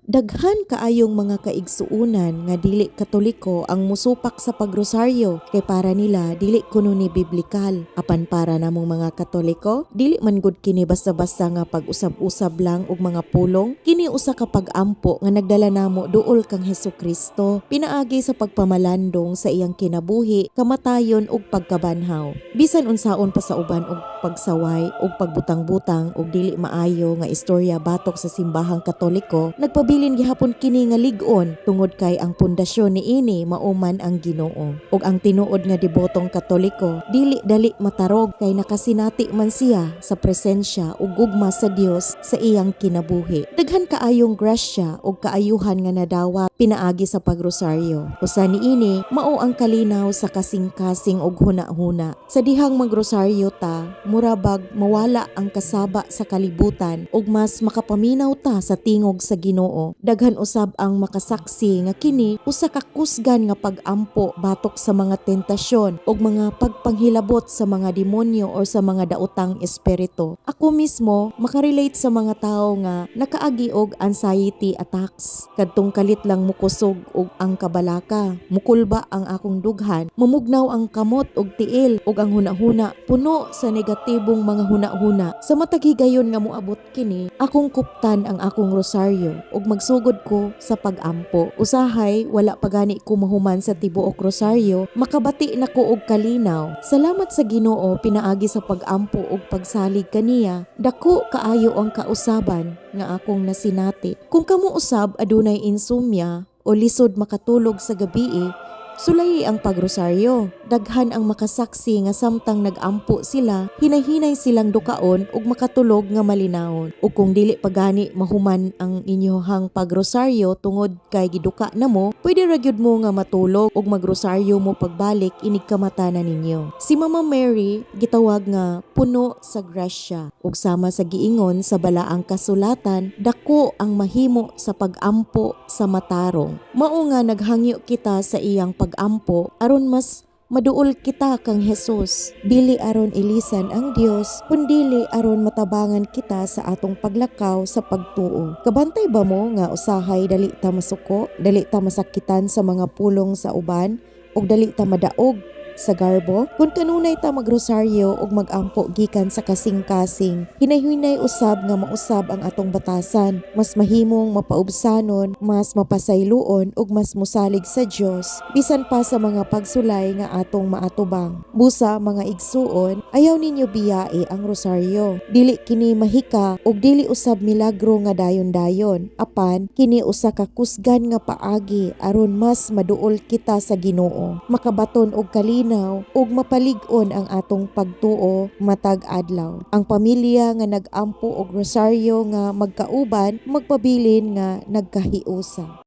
Daghan kaayong mga kaigsuonan nga dili Katoliko ang musupak sa pagrosaryo kay para nila dili kuno ni biblikal. Apan para namong mga Katoliko, dili man gud kini basta-basta nga pag-usab-usab lang og mga pulong. Kini usa ka pag-ampo nga nagdala namo duol kang Hesukristo pinaagi sa pagpamalandong sa iyang kinabuhi, kamatayon ug pagkabanhaw. Bisan unsaon pa sa uban og pagsaway ug pagbutang-butang og dili maayo nga istorya batok sa Simbahang Katoliko, nagpabilin gihapon kini nga lig-on tungod kay ang pundasyon niini mao man ang Ginoo. Ug ang tinuod nga debotong Katoliko dili dali matarog kay nakasinati man siya sa presensya ug gugma sa Dios sa iyang kinabuhi. Daghan kaayong grasya ug kaayuhan nga nadawat pinaagi sa pagrosaryo. Usa niini mao ang kalinaw sa kasing-kasing ug huna-huna. Sa dihang magrosaryo ta, mura bag mawala ang kasaba sa kalibutan ug mas makapaminaw ta sa tingog sa Ginoo. Daghan usab ang makasaksi nga kini usa ka kusgan nga pag-ampo batok sa mga tentasyon ug mga pagpanghilabot sa mga demonyo or sa mga daotang espiritu. Ako mismo makarelate sa mga tawo nga nakaagi og anxiety attacks. Kadtong kalit lang mukusog og ang kabalaka, mukulba ang akong dughan, mamugnaw ang kamot og tiil ug ang hunahuna puno sa negatibong mga hunahuna. Sa matag higayon nga moabot kini, akong kuptan ang akong rosaryo ug magsugod ko sa pag-ampo. Usahay wala pa gani ko mahuman sa tibuok rosaryo, makabati na ko og kalinaw. Salamat sa Ginoo, pinaagi sa pag-ampo ug pagsalig kaniya, dako kaayo ang kausaban nga akong nasinati. Kung kamo usab adunay insomnia o lisod makatulog sa gabii, sulayi ang pagrosaryo. Daghan ang makasaksi nga samtang nag-ampo sila, hinay-hinay silang dukaon ug makatulog nga malinawon. Ug kung dili pa gani mahuman ang inyohang pagrosaryo tungod kay giduka na mo, pwede ra gyud mo nga matulog ug magrosaryo mo pagbalik inig kamata na ninyo. Si Mama Mary gitawag nga puno sa grasya ug sama sa giingon sa balaang kasulatan, dako ang mahimo sa pag-ampo sa matarong. Mao nga naghangyo kita sa iyang pag-ampo aron mas maduol kita kang Jesus. Dili aron ilisan ang Dios, kundili aron matabangan kita sa atong paglakaw sa pagtuo. Kabantay ba mo nga usahay dali ta masuko, dali ta masakitan sa mga pulong sa uban, ug dali ta madaog sa garbo? Kung kanunay ta magrosaryo ug magampo gikan sa kasing-kasing, hinay-hinay usab nga mausab ang atong batasan, mas mahimong mapaubsanon, mas mapasayloon ug mas mosalig sa Dios bisan pa sa mga pagsulay nga atong maatubang. Busa, mga igsuon, ayaw ninyo biyai ang rosaryo. Dili kini mahika ug dili usab milagro nga dayon-dayon. Apan kini usa ka kusgan nga paagi aron mas maduol kita sa Ginoo, makabaton og kalinaw ug mapalig-on ang atong pagtuo matag adlaw. Ang pamilya nga nag-ampo og rosaryo nga magkauban magpabilin nga nagkahiusa.